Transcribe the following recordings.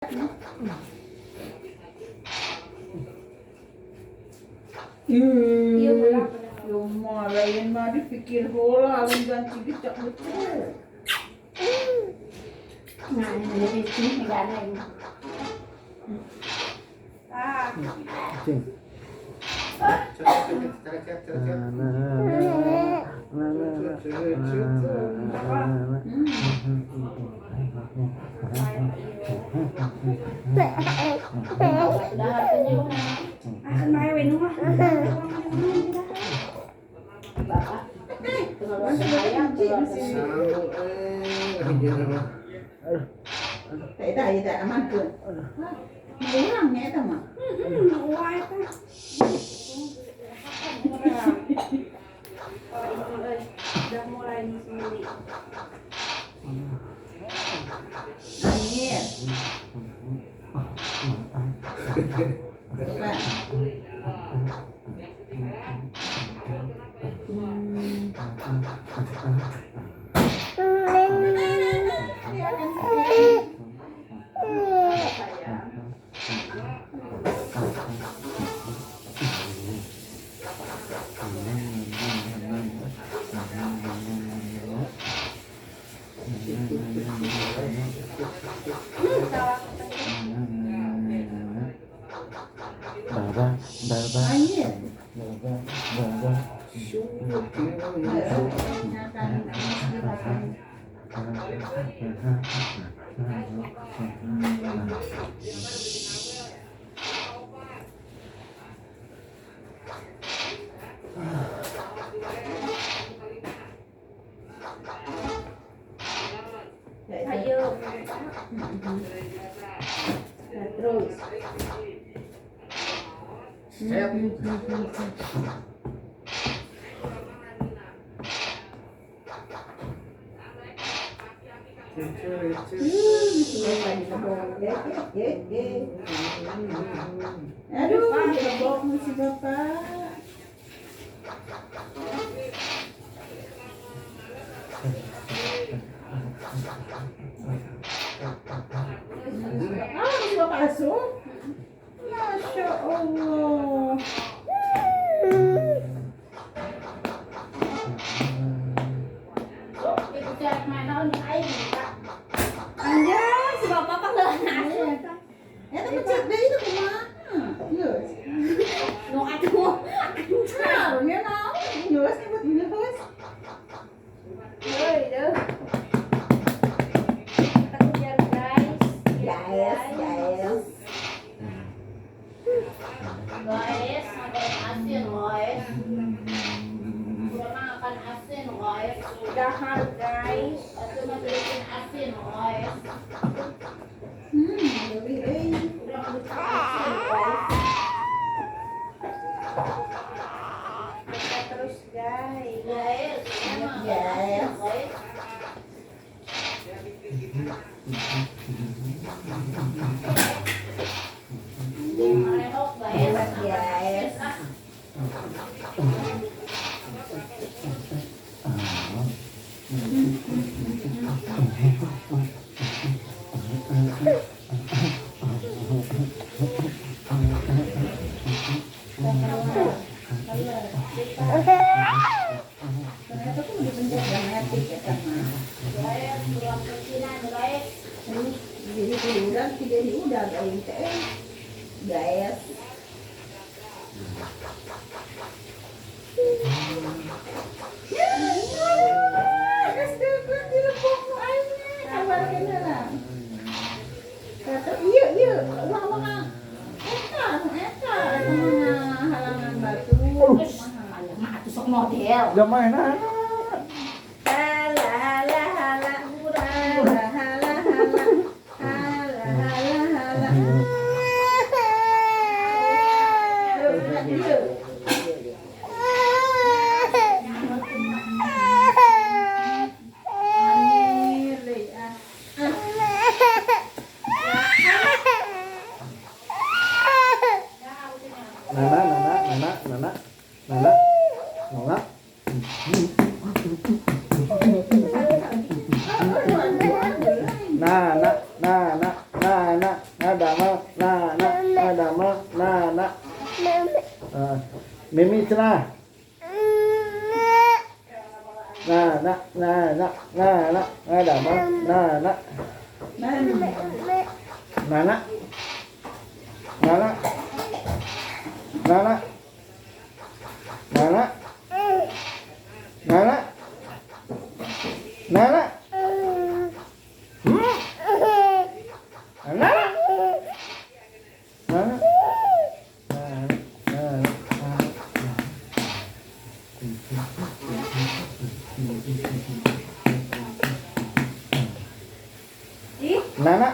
Ih, yang lain mah dipikir bola, lain ganti dicak betul. Nah, ini sini enggak ada ini. Ah. Udah mulai sendiri. Baba, baba, baba, baba. Ayo. Terus. Aduh, dilebok si bapak. Ah, si bapak asuh. Masya Allah. Anjay, si bapak apa nggak nasi? Ya, tapi cek deh itu kumaha. Geus. Nu atuh. Karunya naon? Geus nyebut geus. Euy, deuh. Kita kejar, guys. Guys, guys. Guys, makan asin, guys. Kurang makan asin, guys. Dahar, guys. Aku mau bikin asin, guys. Lebih euy. Kurang bikin asin, guys. Kita terus, guys. Guys, emang Guys. guys. Merehok, guys. Guys. Ternyata tuh udah pencet metik ya sama. Guys, kurang kecilan, guys. Jadi udah tidak diudah guys. Guys. Ya, geus deukeut dilebok nu aing kabarkeun heula. Kata iya iya ulah mah eta nu eta mah halangan batu. Mah atuh sok model. Gak main ah. Hala hala hala hala hala hala hala hala hala. Nana, nana, nana, nana, nana, nana. Ngadamel nana, ngadamel nana. Ah, Mimi cenah. Nana, nana, nana, ngadamel nana. Nana. Nana. Nana. Nana. Nana. Nana. Hmm? Nana. Nana. Nana. Nana. Ih, Nana.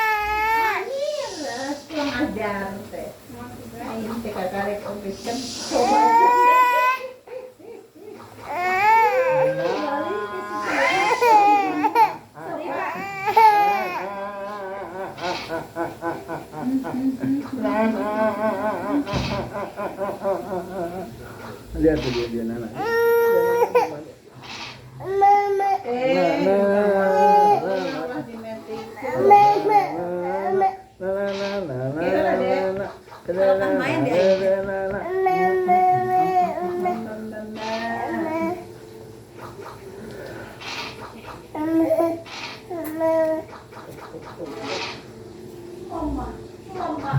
Anjir, kurang ajar teh. Aing teh kakarek oge can coba. Nana. Lihat tuh dia dia Nana. Eh, Nana. ulah di metik. Oma, oma.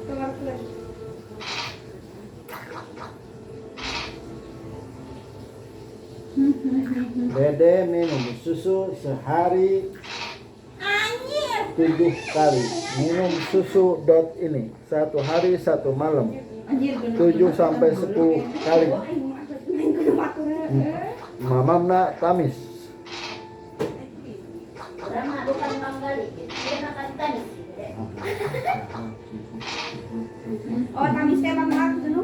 Keluar keluar. Dede minum susu sehari 7 kali. Minum susu dot ini 1 hari 1 malam. Anjir, 7 sampai 10 kali. Mamamna tamis. Orang mah bukan Banggali, dia makan tanis. Oh, tamis teh bangga dulu.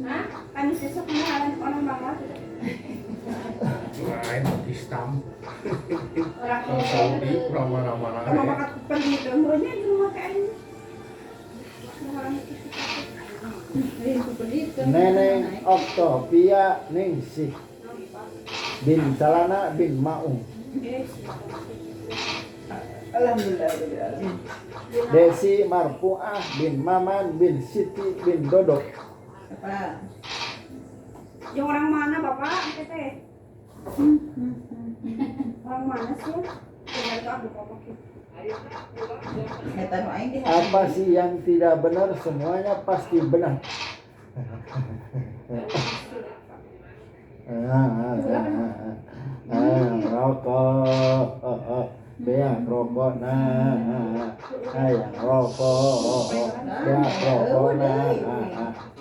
Hah? Tamis teh sok kumaha orang bangga. Lain Pakistan, Orang orang Saudi, orang mana-mana. Kamu bakat pergi itu, maunya di rumah kayak ini. Neneng Octavia Ningsih bin Salana bin Maung. Alhamdulillah. Desi Marfuah bin Maman bin Siti bin Dodok. Apa? Yang orang mana bapak? Teteh. Orang mana sih? Tinggal itu aku bapak. Eta nu aing di Apa sih yang tidak benar? Semuanya pasti benar. Rokok, beak rokok, nah, ayang rokok, beak rokok, nah,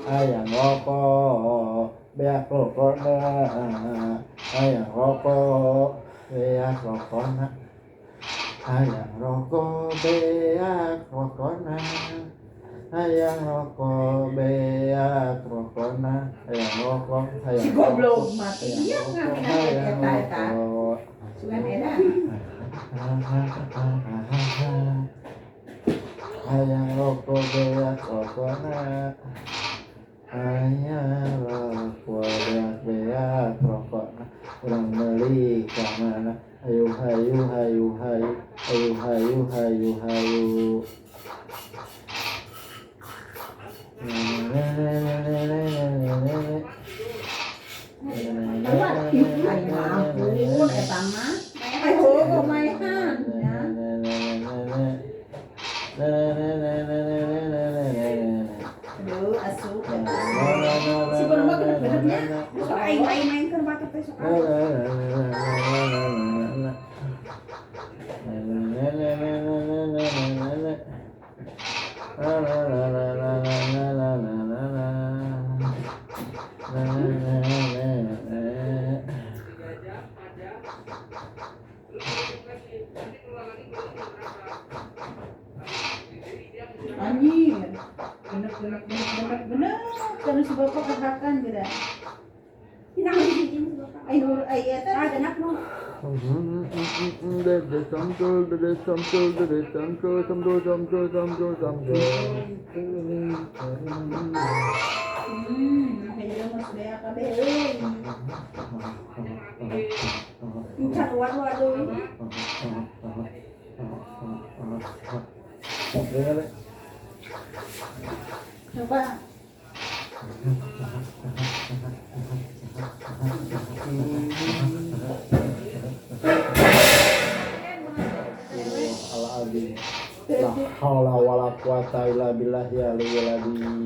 ayang rokok, beak rokok, nah, ayang rokok, beak rokok, nah, ayang rokok, beak rokok, nah, ayang rokok, beak rokok, nah, ayang rokok, ayang Si goblok mati. ayang Iya, rokok, nggak ayang eta eta. rokok. Sugan edan. Ayang rokok beak rokok nak, ayang rokok beak beak rokok nak, urang beli ka mana? Hayu hayu hayu hayu hayu hayu hayu hayu. Ay, ampun eta mah. Ay, heueuh maehan ya. Aduh, asup eta. Si baru mah genep-genepnya. Sok aing aing main ke batur teh sok. Anjir. Genep genep genep genep genep. Terus si bapak kehakan tidak? Hinang dijijin si bapak. Ay ay eta. Ah, genap nu. Dede samsul, dede samsul, dede samsul, samsul, samsul, samsul, samsul. Kaya mas bea kabeh euy. Encan luar-luar deui. Coba. Al-azim. La haula wala quwata illa billahi aliyil azim.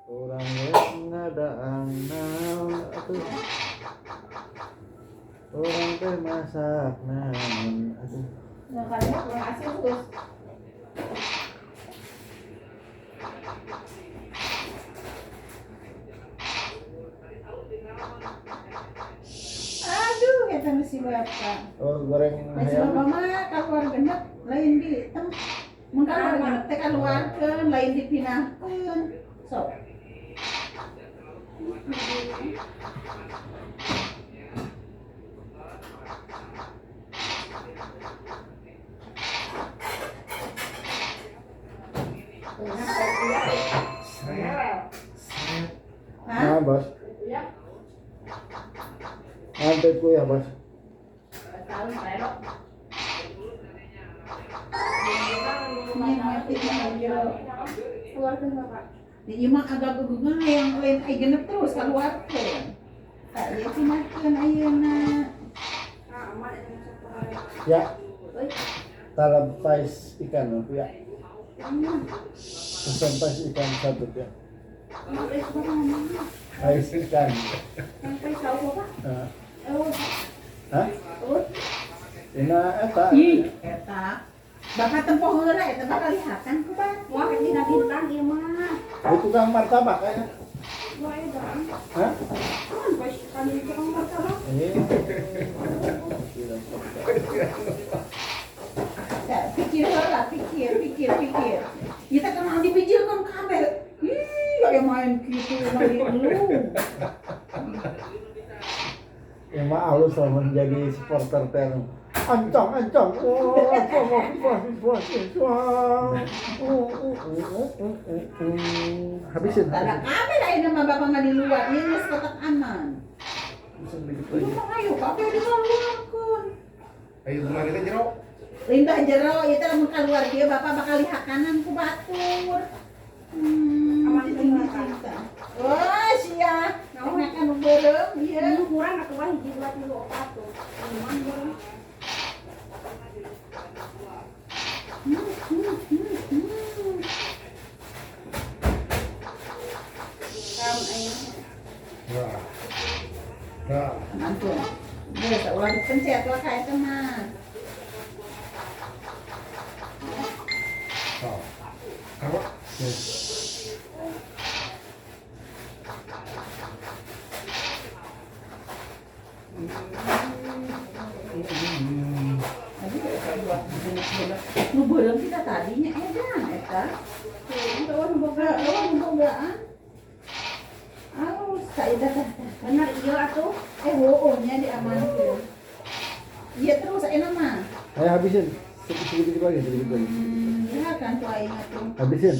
Orang ngadaan naon atuh. Orang teh masak naon atuh. Nah, kalian kurang asin terus. Aduh, eta mah si bapak. Oh, goreng Si ayam. bapak mah kaluar genep lain di tem. Mun kaluar genep teh kaluarkeun lain dipinahkeun. Sok. Seret. Hah? Nah, Bos. Nanti ku ya, Bos. Ini mati aja. Keluarkeun Bapak. Di ieu mah agak gugungan yang lain ai genep terus kaluarkeun. Tak ieu pinahkeun ayeuna. Ah, aman eta masuk ke. Ya, Euy. talab pais ikan ya. Pesan pais ikan satu ya. Pais ikan. Sampai tahu Bapak. Ah. Oh, Hah? oh. Ina eta. Ih, eta. Bapak tempoh heula eta bakal lihatan ku batur. Wah, dina bintang ieu mah. Itu tukang martabak kayaknya. Wah, eta. Hah? Kan pas kami tukang martabak. Eh. Ya, pikir heula, pikir, pikir, pikir. Kita kan mau dipijilkeun kabeh. Ih, aya main kitu main lu. Ya mah halus lah menjadi supporter teh. Ancang, ancang. Oh, wah, wah, wah, wah, wah. Habisin. Tanda kabeh ayeuna mah bapak mah di luar, ieu geus kotak aman. Habisin dikit Lu lagi. mah ayo kabeh dikeluarkeun. Ayo kemari teh jero. Limbah jero ieu teh lamun kaluar kieu bapak bakal lihakanan ku batur. Aman Cicing teh, cicing. Wah, sia. Enakan nu beureum ieu. Ini kurang atuh wah hiji dua tilu opat tuh. Aman beureum. Kam ayeuna. Wah. Dah. Mantul. Geus ulah dipencet lah ka eta mah. Oh. Apa? Aduh, eta buat bener-bener. Nu beureum kita tadinya edan eta. Tuh, nu boga. Eueuh nu bogaan. Alus ka eta teh. Bener ieu atuh. Eh heueuh nya diamankeun. Iya terus ayeuna mah. Ayo habisin. Sedikit lagi, sedikit lagi. Ya kan ku aing atuh. Habisin.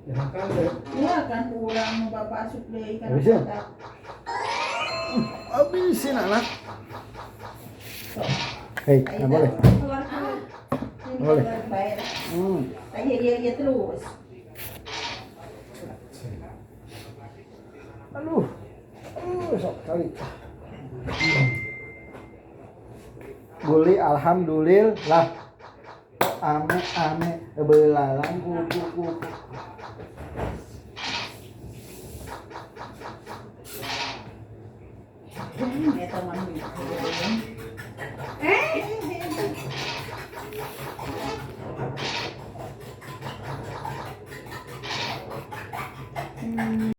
Ya kan teh. Ya kan ku urang nu bapak asup deui kana Habisin. kotak. Habisin anak. Hei, nggak boleh. Keluar keluar. Ini Boleh. keluar bae lah. Hmm. Iya iya iya terus. Aduh. Aduh, sok kali. Guli alhamdulillah. Ame ame belalang kuku kuku. Eta mah nu.